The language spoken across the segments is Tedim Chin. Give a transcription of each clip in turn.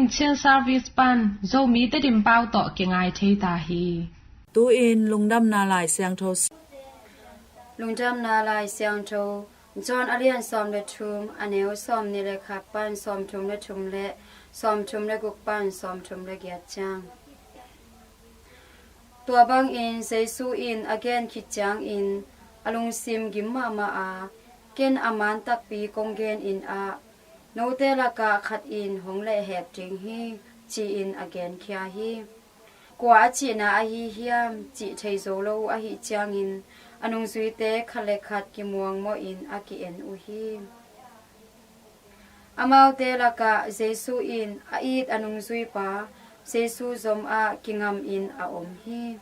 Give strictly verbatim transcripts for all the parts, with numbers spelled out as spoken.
Chin Service pan Zomi Tedim pau tawh kingai thei ta hi. Tu-in Lungdamna Lai Siangtho. Lungdamna Lai Siangtho, John a lian sawm le thum, a neu sawm nih le khat pan sawm thum le thum le sawm thum le guk pan sawm thum le giat ciang. Tua bangin Jesu in a gen khit ciangin a lungsim gim mahmah a, "Ken a man takpi kong gen in ah, note lakah khat in hong lehhek ding hi," ci-in a genkhia hi. Kua a cihna ahi hiam cih thei zo lo uh ahih ciangin a nungzuite khat le khat kimuangmawhin a ki-en uh hi. Amaute lakah Jesu in a it a nungzuipa Jesu zomah kingamin a om hi.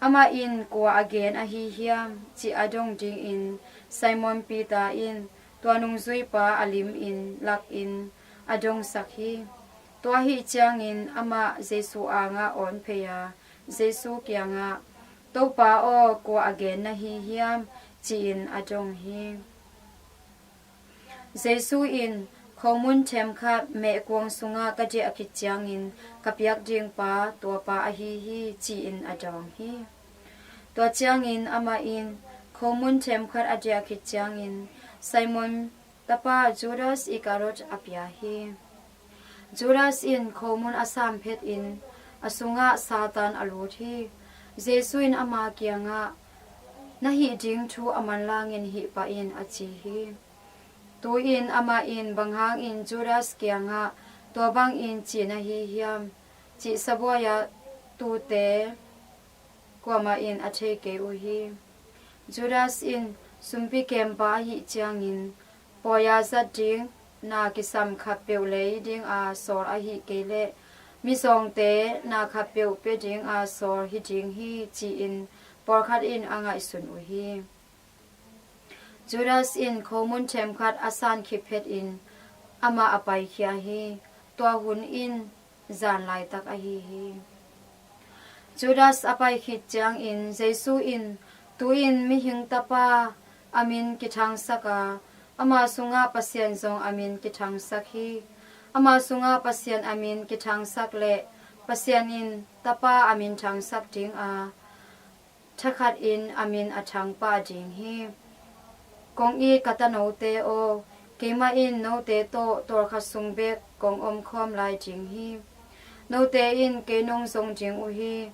Amah in kua a gen ahi hiam cih a dong dingin Simon Peter in tua nungzuipa a limin lakin a dongsak hi. Tua ahih ciangin amah Jesu angah awn phei a, Jesu kiangah, "Topa aw, kua a gen na hi hiam?" ci-in a dong hi. Jesu in, "Khomun themkhat mehkuang sungah ka diah khit ciangin ka piak dingpa tuapa ahi hi," ci-in a dawng hi. Tua ciangin amah in khomun themkhat a diah khit ciangin Simon tapa Judas Iskariot a pia hi. Judas in khomun a sam phetin a sungah Satan a lut hi. Jesu in ama kiangah, "Na hih ding thu a manlangin hih pah in," a ci hi. Tu-in amah in, "Bang hangin Judas kiangah tua bangin ci na hi hiam?" cih sabuai-ah tute kuamah in a thei kei uh hi. Judas in sumpi kempa ahih ciangin pawi-a zat ding na kisam khatpeuh lei dinga sawl ahih kei leh mizawngte na khatpeuh pia dinga sawl hi ding hi, ci-in pawlkhat in a ngaihsun uh hi. Judas in khomun themkhat a san khit phetin amah a paikhia hi. Tua hun in zan laitak ahi hi. Judas a pai khit ciangin Jesu in, "Tu-in mihing tapa a min kithangsak a, ama sungah Pasian zong a min kithangsak hi. Ama sungah Pasian a min kithangsak leh Pasian in tapa a min thangsak dinga thakhatin a min a thangpah ding hi. Kong it ka tanote aw, keimah in note tawh tawlkhat sung bek kong omkhawm lai ding hi. Note in kei nong zong ding uh hi.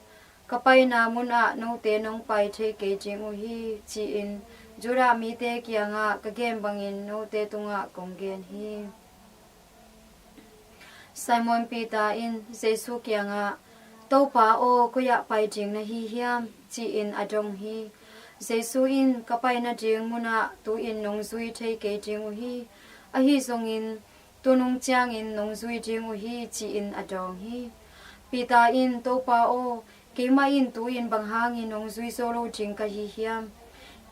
Ka paina munah note nong pai thei kei ding uh hi," ci-in Judah mite kiangah ka gen bangin note tungah kong gen hi. Simon Peter in Jesu kiangah, "Topa aw, koi-ah pai ding na hi hiam?" ci-in a dong hi. Jesu in, "Ka pai nading munah tu-in nong zui thei kei ding uh hi. Ahi zongin tunung ciangin nong zui ding uh hi," ci-in a dawng hi. Peter in, "Topa aw, keimah in tu-in bang hangin nong zui zo lo ding ka hi hiam?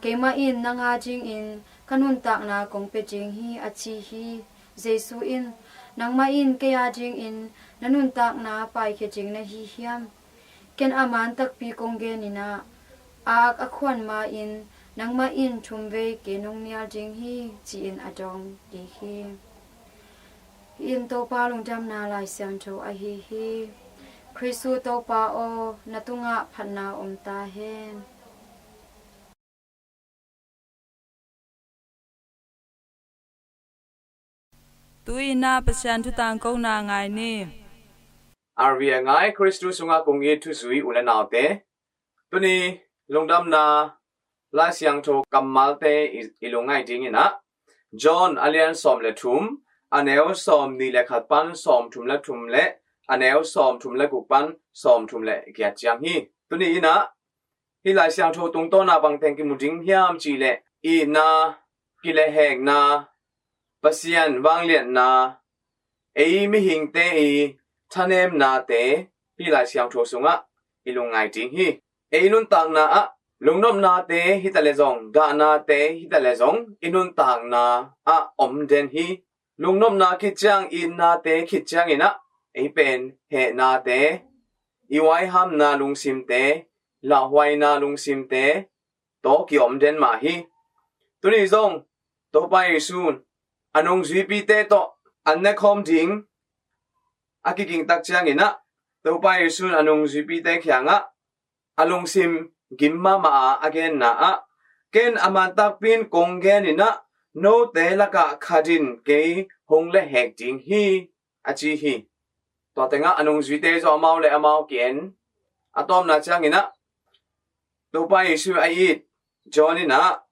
Keimah in nang a dingin ka nuntakna kong pia ding hi," a ci hi. Jesu in, "Nangmah in kei a dingin na nuntakna paikhia ding na hi hiam? Ken a man takpi kong gen in ah, a ak a khuan ma-in nangmah in thumvei kei nong nial ding hi," ci-in a dawng kik hi. Hih in Topa Lungdamna Lai Siangtho ahi hi. Khristu Topa aw, na tungah phatna om ta hen. Tu-in ah Pasian thu tangkona ngai ni. R V A ngai, Khristu sungah kong it thuzui u le naute. Tuni Lungdamna Lai Siangtho kammalte i, i lungngaih dingin ah John a lian sawm le thum, a neu sawm nih le khat pan sawm thum le thum le a neu sawm thum le guk pan sawm thum le giat ciang hi. Tuni in ah hih Lai Siangtho tungtawna bangteng kimu ding hiam cihleh, itna, kilehhekna, Pasian vangliatna, ei mihingte i thanemnate hih Lai Siangtho sungah i lungngai ding hi. Ei nuntakna ah lungnopnate hi ta le zong, dahnate hi ta le zong, i nuntakna ah om den hi. Lungnopna khit ciang, itnate khit ciangin ah ei pen hehnate, i huaihamna lungsimte, lauhuaina lungsimte tawh ki-om den mah hi. Tuni zong Topa Jesu in a nungzuipite tawh an nekhawm ding a kiging tak ciangin ah, Topa Jesu in a nungzuipite kiangah a lungsim gim mahmah a a genna ah, ken a mantakpi in kong gen in ah, note lakah khat in kei hong lehhek ding hi, a ci hi. Tua tengah a nungzuite zong amau le amau ki-en. A tawpna ciangin ah Topa Jesu a it John in ah,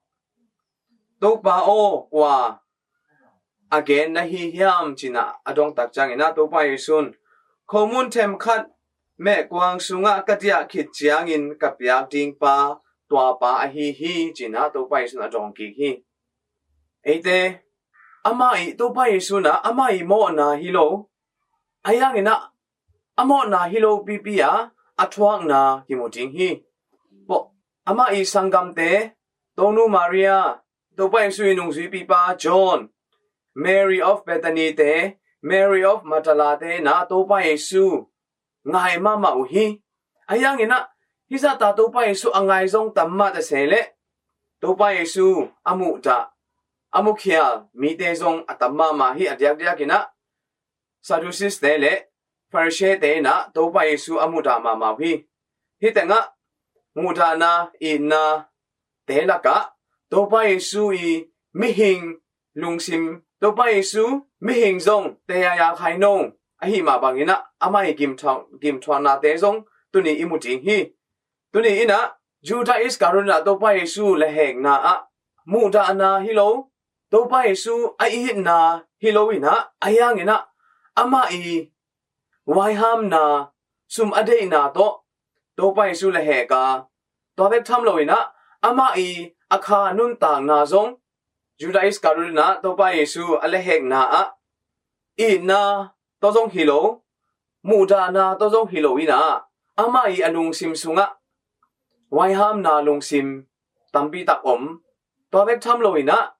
Topa aw, kua a gen na hi hiam, ci-in ah a dong tak ciangin ah Topa Jesu in, khomun themkhat mehkuang sungah ka diah khit ciangin ka piak ding pa, tua pa ahi hi, ci-in ah Topa Jesu in a dong kik hi. Eite, amah ih, Topa Jesu in ah amah ih mawhna hi lo, ahi hangin ah a mawhna hi lo pipi a a thuakna kimu ding hi. Amah ih sanggamte, Tonu Maria, Topa Jesu ih nungzuipipa John, Mary of Bethany te, Mary of Magdala te in ah Topa Jesu ngai mahmah uh hi. Ahi hangin ah hih zahta Topa Jesu a ngai zong tam mah ta se leh, Topa Jesu a muhdah, a mukhial mite zong a tam mahmah hi. A diakdiak in ah Sadducees te le Pharisee te in ah Topa Jesu a muhdah mahmah uh hi. Hih tengah muhdahna, itna te lakah Topa Jesu ih mihing lungsim, Topa Jesu mihing zong tei a ya khai no ahi mah bangin ah amah ih gimthuak, gimthuaknate zong tuni i mu ding hi. Tuni in ah Judah Iscariot in ah Topa Jesu lehhekna ah muhdahna hi lo, Topa Jesu a itna hi lo in ah, ahi hangin ah amah ih vaihamna, sum a deihna tawh Topa Jesu lehhek a, tua bek tham lo in ah amah ih a kha nuntakna zong, Judah Iscariot in ah Topa Jesu a lehhekna ah itna tawh zong hi lo, muhdahna tawh zong hi lo in ah, amah ih a lungsim sungah vaihamna lungsim tampi tak om. Tua bek tham lo in ah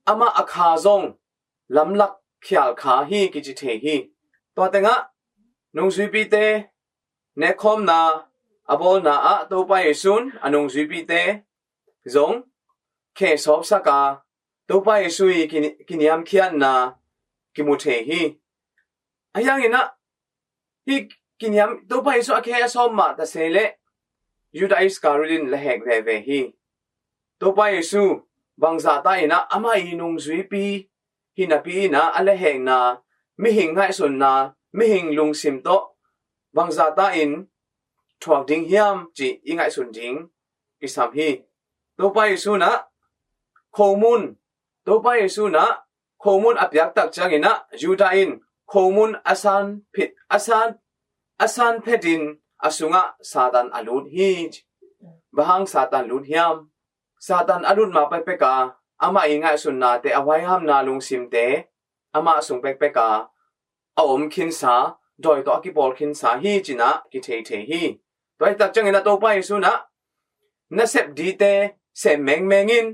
amah a kha zong lamlak khial kha hi kici thei hi. Tua tengah nungzuipite nekkhawmna a bawlna ah Topa Jesu in a nungzuipite zong khe sawpsak a, Topa Jesu ih kini-, kiniamkhiatna kimu thei hi. Ahi hangin ah hih kiniam, Topa Jesu a khe a sawp mah ta se leh, Judah Iscariot in lehhek veve hi. Topa Jesu bangzah ta in ah amah ih nungzuipi hi napi in ah a lehhekna, mihing ngaihsunna, mihing lungsim tawh bangzah ta in thuak ding hiam cih i ngaihsun ding kisam hi. Topa Jesu in ah khomun, Topa Jesu in ah khomun a piak tak ciangin ah Judah in khomun a san phit, a san, a san phet in a sungah Satan a lut hi. Bang hang Satan lut hiam? Satan a lut ma pekpek a amah ih ngaihsunnate, a vaihamna lungsimte amah sung pekpek a a om khinsa, dawi tawh a kipawl khinsa hi ci-in ah kithei thei hi. Tua hi tak ciangin ah Topa Jesu in ah na sep dite sem mengmeng in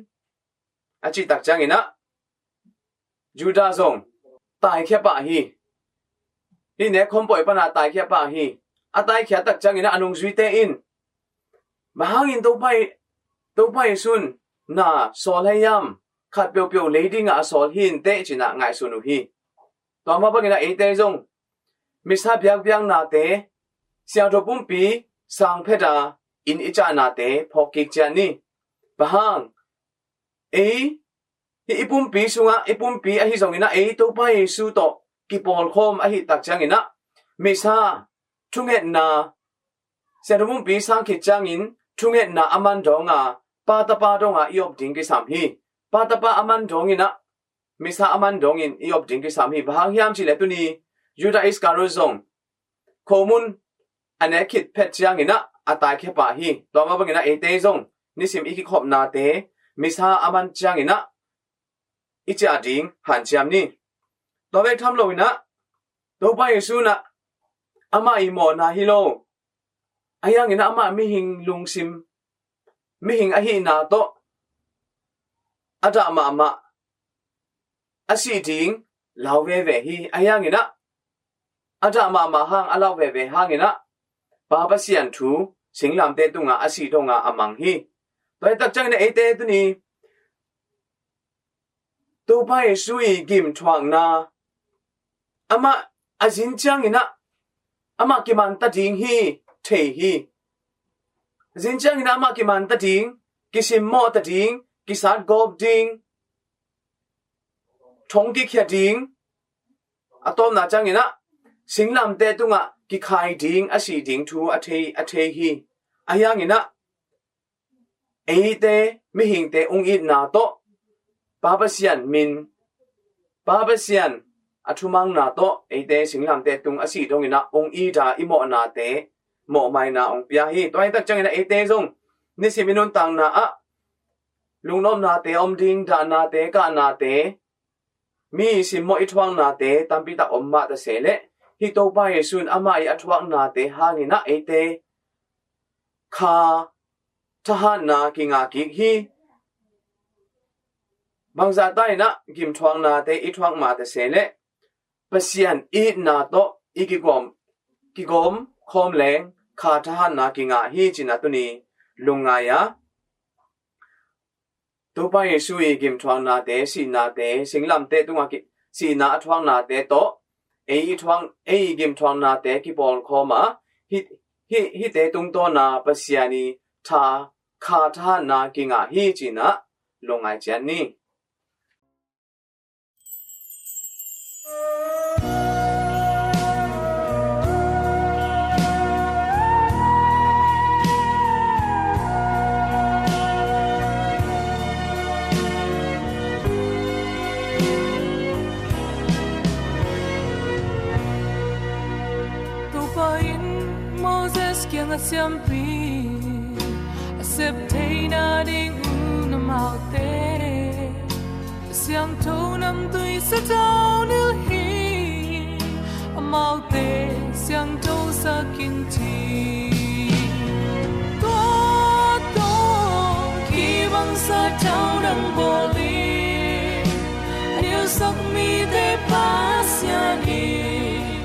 a cih tak ciangin ah Judah zong taikhia pah hi. Hih nekkhawm pawi pan a taikhia pah hi. A taikhia tak ciangin ah a nungzuite in, bang hangin Topa, Topa Jesu in na sawl hiam, khat peuhpeuh lei dingah a sawl hi inteh ci-in ah ngaihsun uh hi. Tua mah bangin ah eite zong missa biakbiaknate, siangtho pumpi sang phet a inn i ciahnate phawk kik ciat ni. Bang hang, ei, hih i pumpi sungah, i pumpi ahi zongin ah ei Topa Jesu tawh kipawlkhawm ahih tak ciangin ah missa thungetna, siangtho pumpi sang khit ciangin thungetna a man dawng a, Pa Tapa dong a i op ding kisam hi. Pa Tapa a man dawngin ah missa a man dawngin i op ding kisam hi. Bang hang hiam cih leh tuni Judah Iscariot zong khomun a nek khit phet ciangin ah a taikhia pah hi. Tua mah bangin ah eite zong nisim i kikhopnate missa a man ciangin ah i ciah ding hanciam ni. Tua bek tham lo in ah Topa Jesu in ah amah ih mawhna hi lo, ahi hangin ah amah mihing lungsim, mihing ahihna tawh a dah mahmah a sih ding lau veve hi. Ahi hangin ah a dah mahmah hang a lau veve hangin ah Pa Pasian thu singlamteh tungah a sih dong a a mang hi. Tua hi tak ciangin ah eite tuni Topa Jesu ih gimthuakna, amah a zin ciangin ah amah kiman ta ding hi, thei hi. Zin ciangin ah amah kiman ta ding, kisimmawh ta ding, kisatgawp ding, thong kikhia ding, a tawpna ciangin ah singlamteh tungah kikhai ding, a sih ding thu a thei, a thei hi. Ahi hangin ah eite mihingte ung itna tawh, Pa Pasian min, Pa Pasian a thumangna tawh eite singlamteh tung a sih dongin ah ung it a, i mawhnate mawhmaina ung pia hi. Tua hi tak ciangin ah eite zong nisim i nuntakna ah lungnopnate om ding, dahnate, kahnate, mi simmawh i thuaknate tampi tak om mah ta se leh, hih Topa Jesu in amah i a thuaknate hangin ah eite kha thahatna kingah kik hi. Bangzah ta in ah gimthuaknate i thuak mah ta se leh, Pasian itna tawh i kigawm, kigawm khawm leng kha thahatna kingah hi, ci-in ah tuni lungngai a, Topa Jesu i gimthuaknate, sihnate, singlamteh tungah ki, sihna a thuaknate tawh ei i thuak, ei i gimthuaknate kipawlkhawm a, hih, hih, hihte tungtawn a Pasian i tha, kha thahatna kingah hi, ci-in ah lungngai ciat ni. Topa in Moses kiangah siampi a sep theihna ding un amaute siangtho namtui satau nilh hi, amaute siangtho sak in ci. Tua tawh kibang satau dang bawl in, a nilhsak mite Pasian in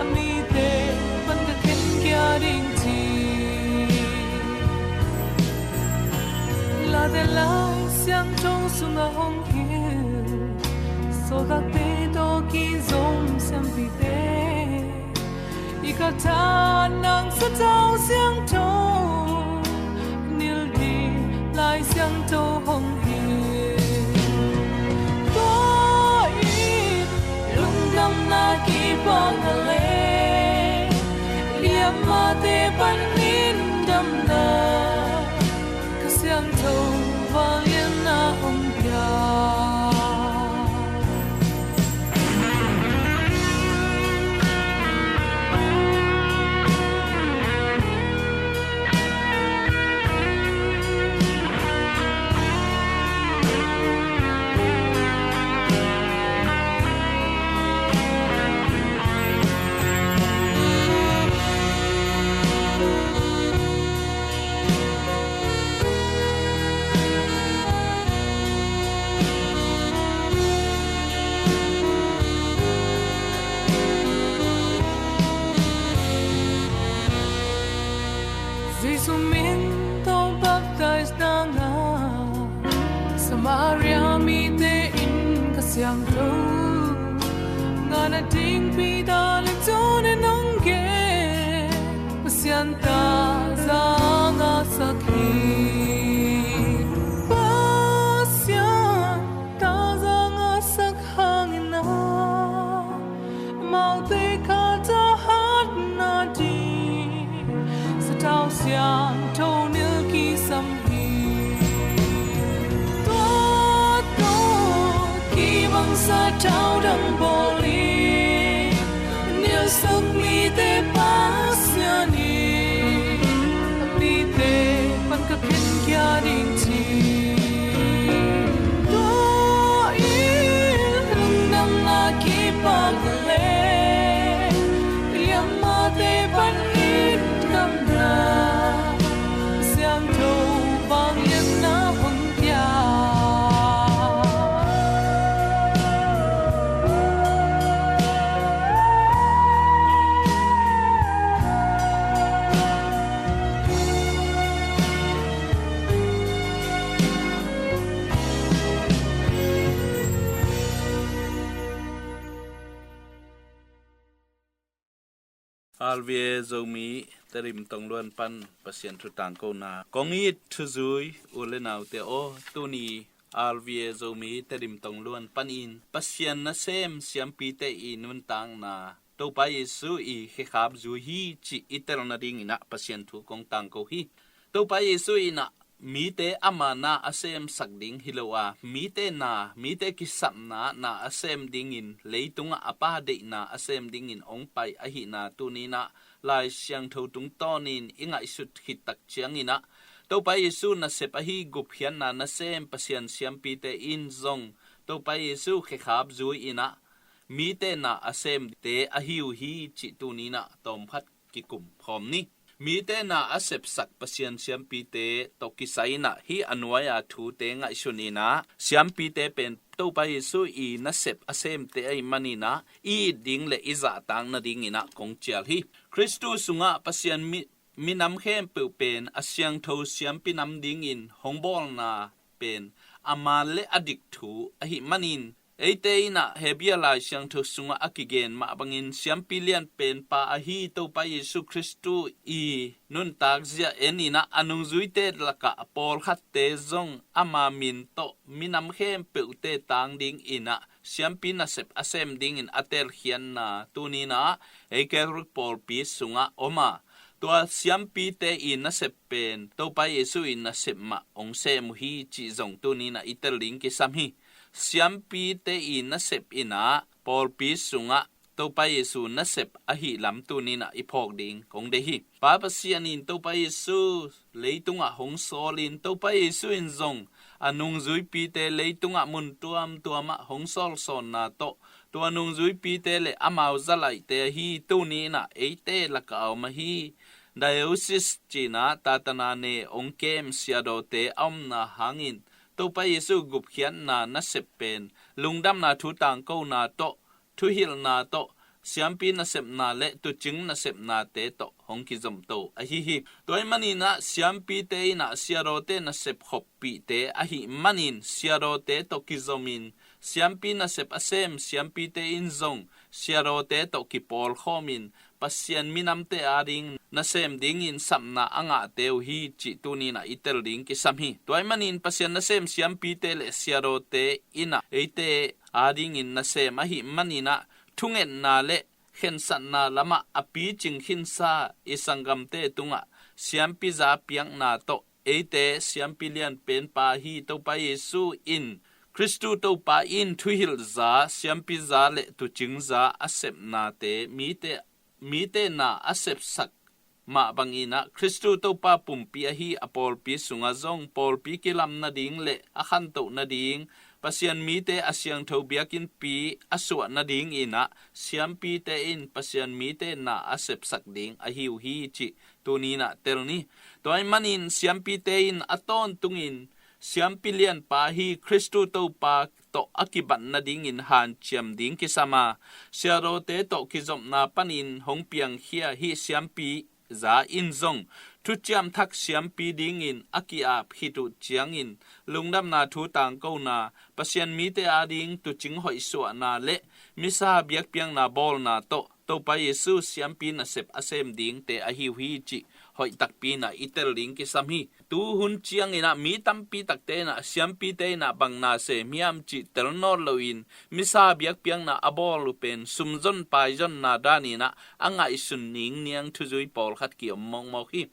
a mite pan ka khen kia ding ci. Late Lai Siangtho sungah hong hilh sawltakte tawh kizom siampite, i kha thahat nang satau siangtho nilh ding Lai Siangtho hong hilh. Tua in lungdamna kipak a le, liamate panin damna, Kha Siangtho vangliatna hong pia. Jesu min tawh baptize nang a, Samaria mite in Kha Siangtho ngah nading Peter le John in hong gen. Pasian taza ngahsak hi. Pasian taza ngahsak hangin ah, amaute kha thahat nading satau siangtho nilh kisam hi. Tua tawh kibang satau dang bawl in, a nilhsak mite Pasian in a mite pan ka khen kia ding ci. Tua in lungdamna kipak a le, liamate panin damna, Kha Siangtho vangliatna hong pia. R V A Zomi Tedim Tongluan pan Pasian thu tangkona kong it thuzui u le naute aw, tuni R V A Zomi Tedim Tongluan panin Pasian nasem siampite i nuntakna Topa Jesu i khekhap zui hi cih i tel nadingin ah Pasian thu kong tangko hi. Topa Jesu in ah mite ama na a semsak ding hi lo a, mite na, mite kisapna na a sem dingin, leitungah a Pa deihna a sem dingin hong pai ahihna tuni-in ah Lai Siangtho tungtawnin i ngaihsut khit tak ciangin ah Topa Jesu nasep ahi gupkhiatna nasem Pasian siampite in zong Topa Jesu khekhap zui-in ah mite na a semte ahi uh hi cih tuni-in ah tawmkhat kikum khawm ni. Mite na a sepsak Pasian siampite tawh kisai-in ah hih a nuai-a thute ngaihsun-in ah siampite pen Topa Jesu i nasep a semte ahih manin ah i it ding le i zahtak nadingin ah kong cial hi. Khristu sungah Pasian mi, minam khempeuh pen a siangtho siampi nam dingin hong bawlna pen a man le a dik thu ahih manin, eite in ah Hebrew Lai Siangtho sungah a kigen mah bangin siampi lianpen pa ahi Topa Jesu Khristu i nuntak zia en-in ah a nungzuite lakah pawlkhatte zong ama min tawh minam khempeuhte tang dingin ah siampi nasep a sem dingin a telkhiatna tuni-in ah ei Catholic pawlpi sungah om a, tua siampite i nasep pen Topa Jesu i nasep mah hong sem uh hi cih zong tuni-in ah i tel ding kisam hi. Siampite i nasep in ah pawlpi sungah Topa Jesu nasep ahih lam tuni-in ah i phawk ding kong deih hi. Pa Pasian in Topa Jesu leitungah hong sawlin, Topa Jesu in zong a nungzuipite leitungah mun tuamtuamah hong sawlsawnna tawh, tua nungzuipite le amau zalaihte ahi tuni-in ah eite lakah a om ahi diocese ci-in ah tatana ne hong kem siadawte a omna hangin Topa Jesu gupkhiatna nasep pen lungdamna thu tangkona tawh, thuhilhna tawh, siampi nasepna le tuucing nasepnate tawh hong kizomto ahi hi. Tua ahih manin ah siampite in ah siadawte nasep khoppihte ahih manin siadawte tawh kizomin, siampi nasep a sem siampite in zong siadawte tawh kipawlkhawmin Pasian minamte ading nasem dingin sapna a ngahte uh hi cih tuni-in ah i tel ding kisam hi. Tua ahih manin Pasian nasem siampite le siadawte in ah eite adingin nasem ahih manin ah thungetna le khensatna lamah a picing khinsa i sanggamte tungah siampi za piakna tawh eite siampi lianpen pa hi Topa Jesu in, Khristu Topa in thuhilh za, siampi za le tuucing za a sepnate mite, mite na a sepsak mah bangin ah Khristu Topa pumpi ahi a pawlpi sungah zong pawlpi kilam nading le a khantoh nading, Pasian mite a siangtho biakinnpi a suah nadingin ah siampite in Pasian mite na a sepsak ding ahi uh hi cih tuni-in ah tel ni. Tua ahih manin siampite in a tawntungin siampi lianpa hi Khristu Topa tawh a kibat nadingin hanciam ding kisam a, siadawte tawh kizopna panin hong piangkhia hi siampi za in zong thuciam thak siampi dingin a ki-ap khit uh ciangin lungdamna thu tangkona, Pasian mite ading tuucing hoihsuahna le misa biakpiakna bawlna tawh Topa Jesu siampi nasep a sem dingte ahi uh hi cih hoih takpi in ah i tel ding kisam hi. Tu hun ciangin ah mi tampi takte in ah siampite in ah bang na sem hiam cih tel nawn loin misa biakpiakna a bawl uh pen sumzon paizonna danin ah a ngaihsun ningniang thuzui pawlkhat ki-om mawkmawk hi.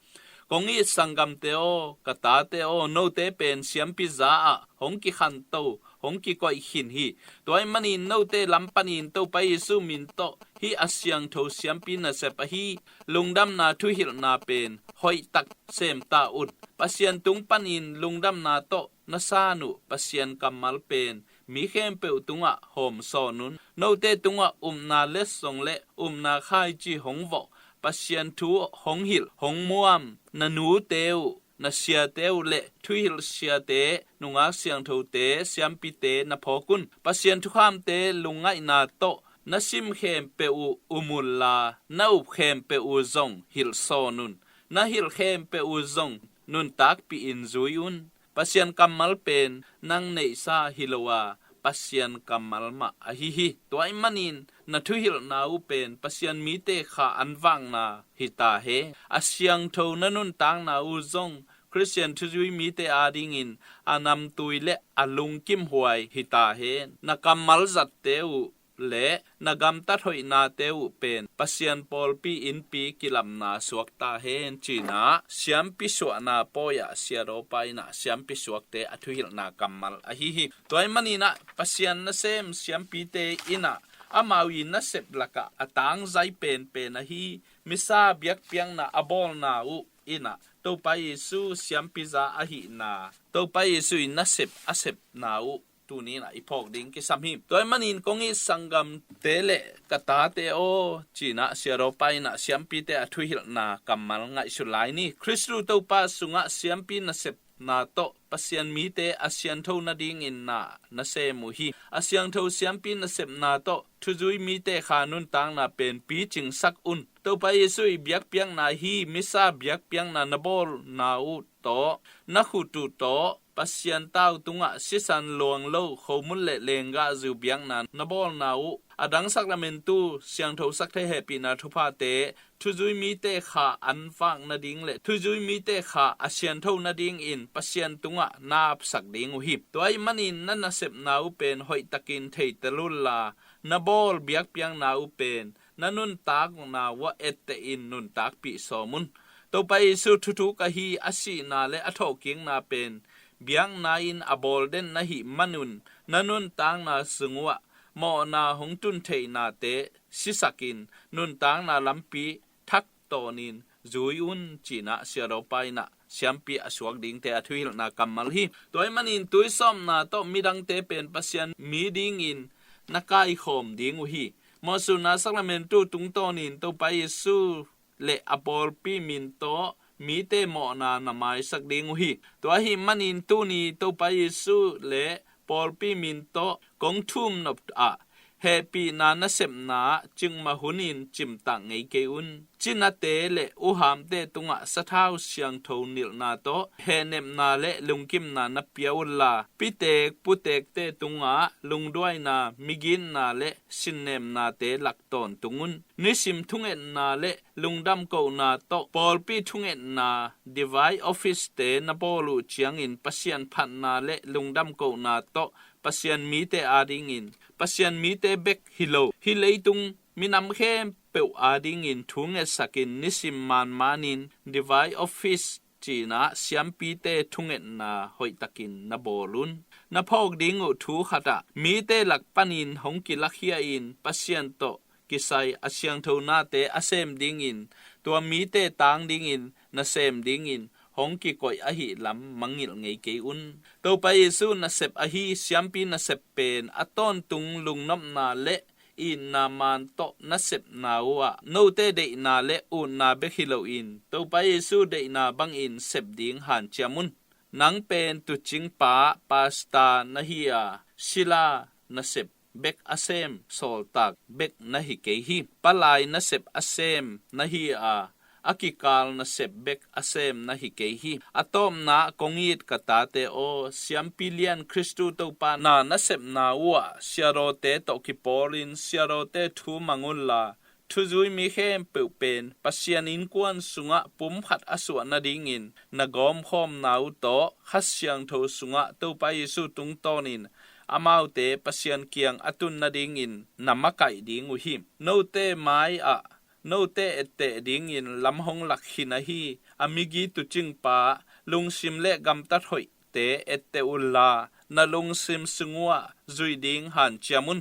Kong it sanggamte aw, ka tate aw, note pen siampi za ah hong kikhanto, hong kikoih khin hi. Tua ahih manin note lam panin Topa Jesu min tawh hih a siangtho siampi nasep ahi lungdamna thuhilhna pen hoihtak sem ta un. Pasian tung panin lungdamna tawh na san uh Pasian kammal pen mi khempeuh tungah hawmsawn un. Note tungah upna letsong le upna khaici hong vawh, Pasian thu hong hilh, hong muam, na nute uh, na siate uh le thuhilh siate, nungak siangthote, siampite na phawk un. Pasian thukhamte lungngaihna tawh na sim khempeuh uh um unla, na up khempeuh uh zong hilhsawn un. Na hilh khempeuh uh zong nuntakpih in zui un. Pasian kammal pen nang neihsa hi lo a, Pasian kammal mah ahi hi. Tua ahih manin na thuhilhna uh pen Pasian mite kha an vakna hi ta hen. A siangtho na nuntakna uh zong Khristian thuzui mite adingin a namtui le a lungkimhuai hi ta hen. Na kammal zatte uh le na gamtat hoihnate uh pen Pasian pawlpi innpi kilamna suak ta hen, ci-in ah siampi suahna pawi-ah Sia Dawpa in ah siampi suakte a thuhilhna kammal ahi hi. Tua ahih manin ah Pasian nasem siampite in ah amau i nasep lakah a tangzai penpen ahi misa biakpiakna a bawlna uh in ah Topa Jesu siampi za ahihna, Topa Jesu i nasep a sepna uh tuni in ah i phawk ding kisam hi. Tua ahih manin kong it sanggamte le ka tate aw, ci-in ah Sia Dawpa in ah siampite a thuhilhna kammal ngaihsut lai ni. Khristu Topa sungah siampi nasepna tawh Pasian mite a siangtho nadingin na na sem uh hi. A siangtho siampi nasepna tawh thuzui mite kha nuntakna pen picingsak un. Topa Jesu i biakpiakna hi misa biakpiakna na bawlna uh tawh, na khut uh tawh, Pasian tau tungah sisan luang lo khomun le lenggahzu biakna na bawlna uh, a dang sakramentu, siangthosak thei hehpihna thuphate, thuzui mite kha an vak nading le thuzui mite kha a siangtho nadingin Pasian tungah na apsak ding uh hi. Tua ahih manin na nasepna uh pen hoihtakin theitel unla, na bawl biakpiakna uh pen na nuntakna uah ettehin nuntakpih sawm un. Topa Jesu thuthuk ahi a sihna le a thawhkikna pen biakna in a bawl den na hih manun na nuntakna sung uah mawhna hong tun theihnate sisakin nuntakna lampi thak tawnin zui un, ci-in ah Sia Dawpa in ah siampi a suak dingte a thuhilhna kammal hi. Tua ahih manin tuisawpna tawh midangte pen Pasian mi dingin na kaikhawm ding uh hi. Mawhsutna sakramentu tungtawnin Topa Jesu le a pawlpi min tawh mite mawhna na maisak ding uh hi. Tua ahih manin tuni Topa Jesu le pawlpi min tawh kong thum nop ah hehpihna nasepna ah cikmah hunin cimtak ngei kei un. Cinate le uhamte tungah sathau siangtho nilhna tawh hehnepna le lungkimna na pia unla, pitek putekte tungah lungduaina, migitna le sinnepnate lak tawntung un. Nisim thungetna le lungdam kohna tawh pawlpi thungetna, divine office-te na bawl uh ciangin Pasian phatna le lungdam kohna tawh Pasian mite adingin, Pasian mite bek hi lo, hih leitung minam khempeuh adingin thungetsakin nisim manmanin divine office, ci-in ah siampite thungetna hoihtakin na bawl un. Na phawk ding uh thu khatah mite lak panin hong kilakhia-in Pasian tawh kisai a siangtho nate a sem dingin, tua mite tang dingin na sem dingin hong kikoih ahih lam mangngilh ngei kei un. Topa Jesu nasep ahi siampi nasep pen a tawntung lungnopna le itna man tawh nasepna uh ah note deihna le utna bek hi loin Topa Jesu deihna bangin sep ding hanciam un. Nang pen tuucingpa, pasta na hi a, sila nasep bek a sem, sawltak bek na hi kei hi. Palai nasep a sem na hi a, a kikal nasep bek a sem na hi kei hi. A tawpna ah kong it ka tate aw, siampi lian Khristu Topa na nasepna uh ah siadawte tawh kipawlin siadawte thu mang unla, thuzui mi khempeuh pen Pasian innkuan sungah pumkhat a suah nadingin na gawmkhawmna uh tawh Kha Siangtho sungah Topa Jesu tungtawnin amaute Pasian kiang a tun nadingin na makaih ding uh hi. Note mai-ah note etteh dingin lam hong lak khin ahi a migi tuucingpa, lungsim le gamtat hoihte etteh unla, na lungsim sung uh ah zuih ding hanciam un.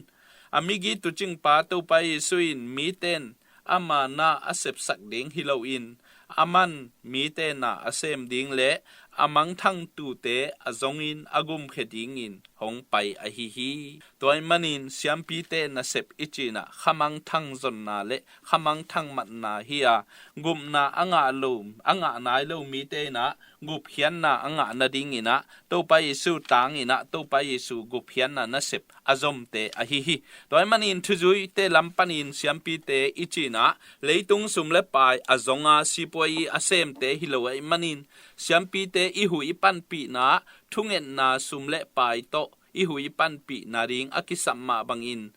A migi tuucingpa Topa Jesu in miten ama na a sepsak ding hi loin, aman mite na a sem ding le a mangthang tuute a zongin a gumkhia dingin hong pai ahi hi. Tua ahih manin siampite nasep i cih in ah khamangthang zonna le khamangthang matna hi a, gupna a ngah lo, a ngah nai lo mite in ah gupkhiatna a ngah nadingin ah Topa Jesu tangin ah Topa Jesu gupkhiatna nasep a zomte ahi hi. Tua ahih manin thuzuite lam panin siampite i cih in ah leitung sum le pai a zonga sipuai a semte hi lo ahih manin siampite i huh i panpihna ah thungetna sum le pai tawh i huh i panpih nading a kisam mah bangin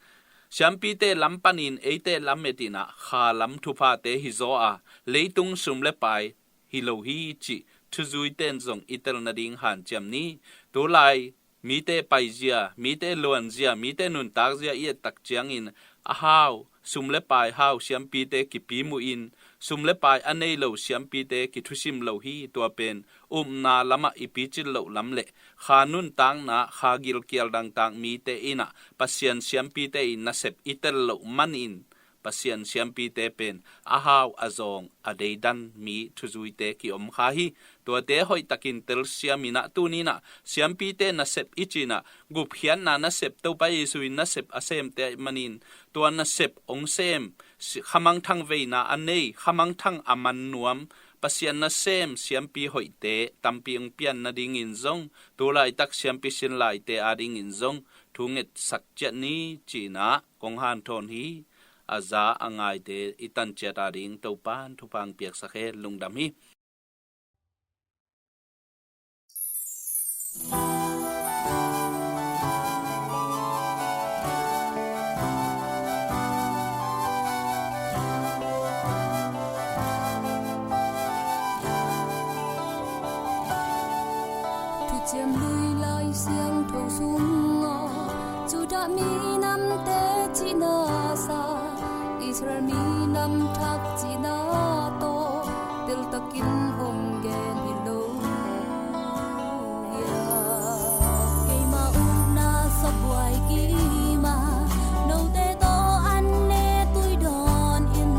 Siampite lam panin eite lamet in ah kha lam thuphate hizaw a, leitung sum le pai hi lo hi cih thuzuite in zong i tel nading hanciam ni. Tulai mite paizia, mite luanzia, mite nuntakzia i et tak ciangin a hau, sum le pai hau siampite kipimuh in, sum le pai a nei lo siampite kithusim lo hi. Tua pen upna lamah i picin loh lam le kha nuntakna, kha gilkial dangtak mite in ah Pasian siampite i nasep i tel loh manin Pasian siampite pen a hau, a zawng, a deidan mi thuzuite kiom kha hi. Tuate hoihtakin telsiam in ah tuni in ah siampite nasep i cih in ah gupkhiatna nasep, Topa Jesu in nasep a semte ahih manin tua nasep hong sem, si-, khamangthang veina a nei, khamangthang a man nuam, Pasian nasem siampi hoihte tampi hong pian nadingin zong, tu laitak siampi sin laite adingin zong thu ngetsak ciat ni ci-in ah kong hanthawn hi. A za a ngaite i tan ciat ading Topa'n thupha hong piaksak hen. Lungdam hi. Thuciam Lui Lai Siangtho sungah Judah minamte cihna sang Israel minam thak cihna tawh teltakin hong gen hi lo hiam? Keima ukna sabuai kima, note tawh an ne tui dawn in,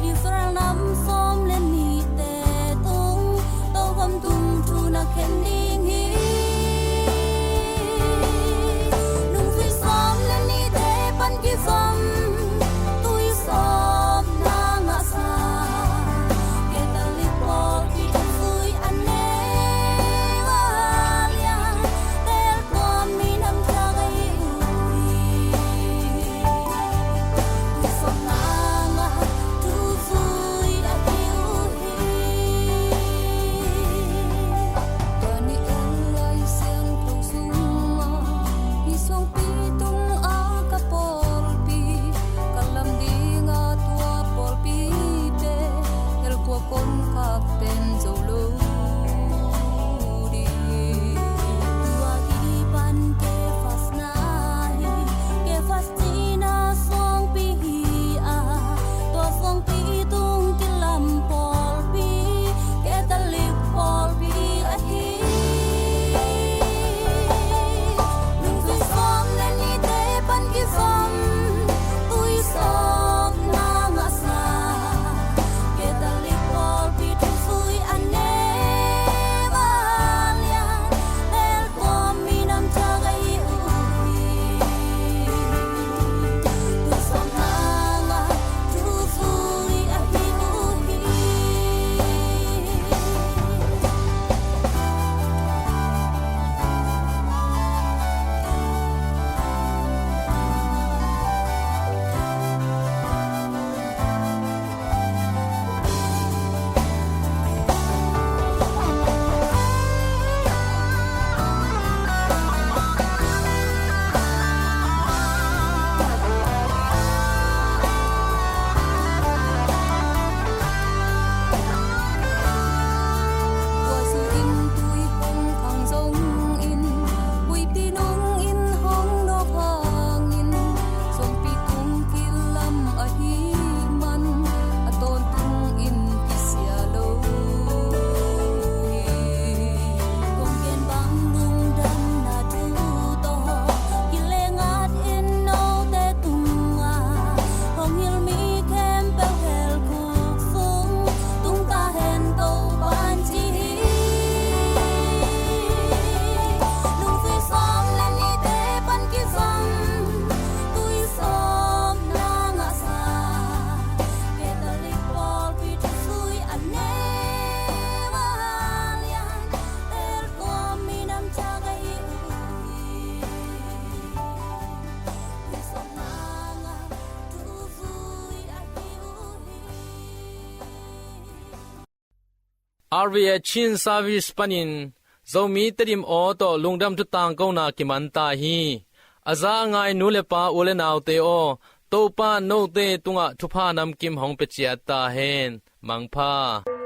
Israel nam sawm le nihte tung, tokhom tung thu na khen ding hi. Nungzui sawm le nihte pan kizom, tui sawm na ngahsa, Catholic pawlpi tungzui a neu a lian, tel tua minam thak ahi uh hi. Tui sawm na ngah tuzui ahi uh hi. Tua ni-in Lai Siangtho sungah, hih suangpi tungah ka pawlpi, ka lam dingah tua pawlpite, tel tua kongkhakte'n zo lo ding. Tua kipan Kephas na hi, Kephas cihna suangpi hi a, tua suangpi tung kilam pawlpi, Catholic pawlpi ahi. Nungzui sawm le nihte pan kizom, tui sawm na ngahsa, Catholic pawlpi tungzui a neu a lian, tel tua minam thak ahi uh hi. Tui sawm na ngah tuzui ahi uh hi. Tua zu in tui hong khang zongin, huipi nungin hong nawk hangin, suangpi tung kilam ahih man, a tawntungin kisia lo hi. Kong gen bang lungdamna thu tawh, kileh ngat in note tungah, hong hilh mi khempeuh hell khuk sung, tung ta hen Topa'n ci hi. Nungzui sawm le nihte pan kizom, tui sawm na ngahsa, Catholic pawlpi tungzui a neu a lian, tel tua minam thak ahi uh hi. Tui sawm na ngah tuzui ahi uh hi. R V A Chin Service panin Zomi Tedim aw tawh lungdam thu tangkona kiman ta hi. A za a ngai nu le pa, u le naute aw, Topa in note tungah thupha namkim hong pia ciat ta hen. Mangpha.